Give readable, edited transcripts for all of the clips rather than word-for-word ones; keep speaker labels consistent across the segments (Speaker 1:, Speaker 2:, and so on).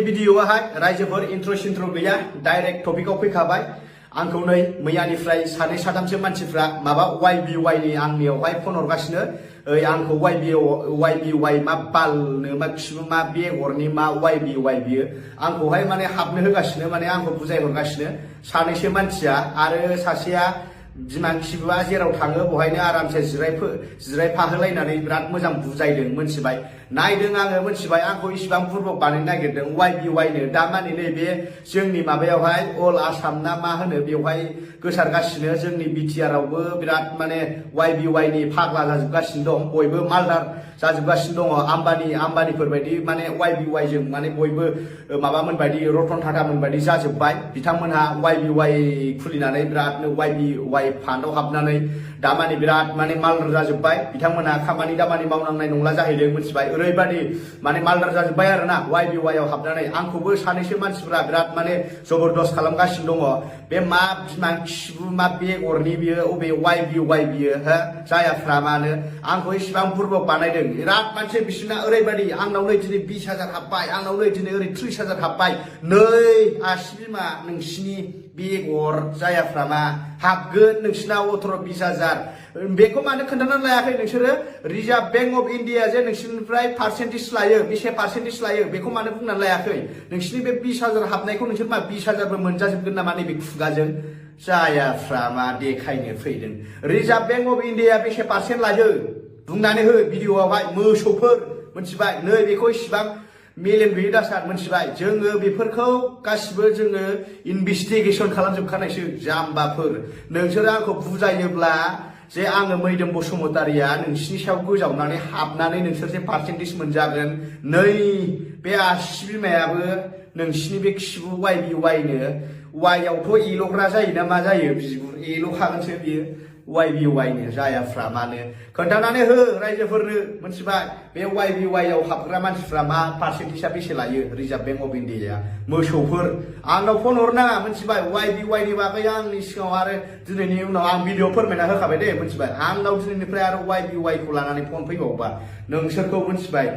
Speaker 1: भिडिअआहाय रायजोफोर इन्ट्र' गैया डाइरेक्ट टपिकआव फैखाबाय आंखौ नै मैयानिफ्राय सानै साथामसो मानसिफ्रा माबा YBY नि आंनियावहाय फन हरगासिनो ओइ आंखौ YBY मा बालनो मा खिबु मा बेगरनि मा YBY बियो आंखौहाय माने हाबनो होगासिनो माने आंखौ बुजाय हरगासिनो सानैसो मानसिया आरो सासेया बिमा खिबुआ जेराव थाङो बहायनो आरामसे जिरायफाहोलायनानै बिराद मोजां बुजायदों मोनथिबाय नायदों आङो मोनथिबाय आंखौ इसिबां बुरबक बानायनो नागिरदों YBY नो दा माने नैबे जोंनि माबायावहाय अल आसाम ना मा होनो बेवहाय गोसारगासिनो जोंनि BTR आवबो बिराद माने YBY नि फाग्ला जाजोबगासिनो दं बयबो मालदार जाजोबगासिनो दङ आम्बानिफोर बायदि माने YBY जों माने बयबो माबामोन बायदि रतन टाटामोन बायदि जाजोबबाय बिथांमोनहा YBY खुलिनानै बिरादनो YBY फान्डआव हाबनानै दा माने बिराद माने मालदार जाजोबबाय बिथांमोनहा खामानि दामानि मावनांनाय नंला जाहैदों मोनथिबाय ओरैबादि माने मालदार जाजोबबाय आरोना YBY आव हाबनानै आंखौबो सानैसो मानसिफोरा बिराद माने जबरदस्त खालामगासिनो दङ बे मा बिमा खिबु मा बेगरनि बियो अबे YBY बियो हो जायाफ्रा मानो आंखौ इसिबां बुरबक बानायदों बिराद मानसि बिसोरना ओरैबायदि आंनाव नै दिनै 20,000 हाबबाय आंनाव नै दिनै ओरै 30,000 हाबबाय नै आसि बिमा नोंसिनि बेगर जायाफ्रा मा हाबगोन नोंसिना 18-20,000 बेखौ मानो खोन्थानानै लायाखै नोंसोरो रिजार्भ बेंक अफ इन्डिया जे नोंसोरनिफ्राय पार्सेन्टेज लायो बेसे पार्सेन्टेज लायो बेखौ मानो बुंनानै लायाखै नोंसिनि बे 20,000 हाबनायखौ नोंसोर मा 20,000 बो मोनजाजोबगोन नामा नैबे खुगाजों जायाफ्रा मा देखायनो फैदों रिजार्भ बेंक अफ इन्डिया बेसे पार्सेन्ट लायो बुंनानै हो भिडिअआवहाय मोसौफोर मोनथिबाय नै बेखौ इसिबां मेलेम गैयै दासार मोनथिबाय जोङो बेफोरखौ गासिबो जोङो इनभेस्टिगेसन खालामजोबखानायसो जाम्बाफोर नोंसोरो आंखौ बुजायोब्ला जे आङो मैदोम बसुमतारिया नोंसिनि सायाव गोजावनानै हाबनानै नोंसोर जे पार्सेन्टेज मोनजागोन नै बे आसि बिमायाबो नोंसिनि बे खिबु YBY नो वाइआवथ' एल'ग्रा जायो ना मा जायो बिगुर एल'खागोनसो बियो YBY नो जायाफ्रा मानो खोन्थानानै हो रायजोफोरनो मोनथिबाय बे YBY आव हाबग्रा मानसिफ्रा मा पार्सेन्टेजआ बेसे लायो रिजार्भ बेंक अफ इन्डिया मोसौफोर आंनाव फन हरनाङा मोनथिबाय YBY नि बागै आंनि सिगाङाव आरो दिनैनि उनाव आं भिडिअ फोरमायना होखाबाय दे मोनथिबाय आंनाव दिनैनिफ्राय आरो YBY खौ लानानै फन फैबावबा नोंसोरखौ मोनथिबाय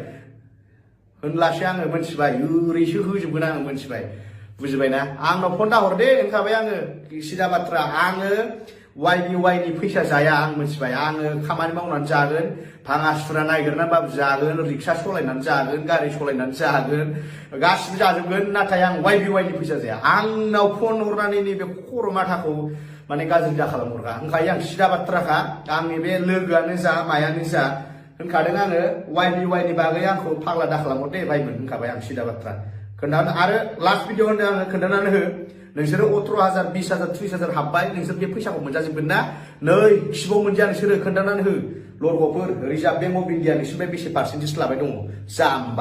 Speaker 1: होनलासो आङो मोनथिबाय ओरैसो होजोबगोन आङो मोनथिबाय बुजिबायना आंनाव फन दाहर दे होनखाबाय आङो सिदा बाथ्रा आङो YBY नि फैसा जाया आं मोनथिबाय आङो खामानि मावनानै जागोन भाङा सुरा नागिरनानैबाबो जागोन रिक्सा सालायनानै जागोन गारि सालायनानै जागोन गासिबो जाजोबगोन नाथाय आं YBY नि फैसा जाया आंनाव फन हरनानै नैबे खर' माथाखौ माने गाज्रि दा खालामहरगा ओंखायनो आं सिदा बाथ्राखा आंनि बे लोगोआनो जा मायानो जा होनखादों आङो YBY नि बागै आंखौ फाग्ला दा खालामहर दे भाइमोन होनखाबाय आं सिदा बाथ्रा खोन्थानो आरो लास्ट भिडिअ होनदों आङो खोन्थानानै हो नोंसोरो 18,000 20,000 30,000 हाबबाय नोंसोर बे फैसाखौ मोनजाजोबगोन ना नै खिबाव मोनजाया नोंसोरो खोन्थानानै हो लरग'फोर रिजार्भ बेंक अफ इन्डिया नोंसोरनिफ्राय बेसे पार्सेन्टेज लाबाय दङ जाम्बा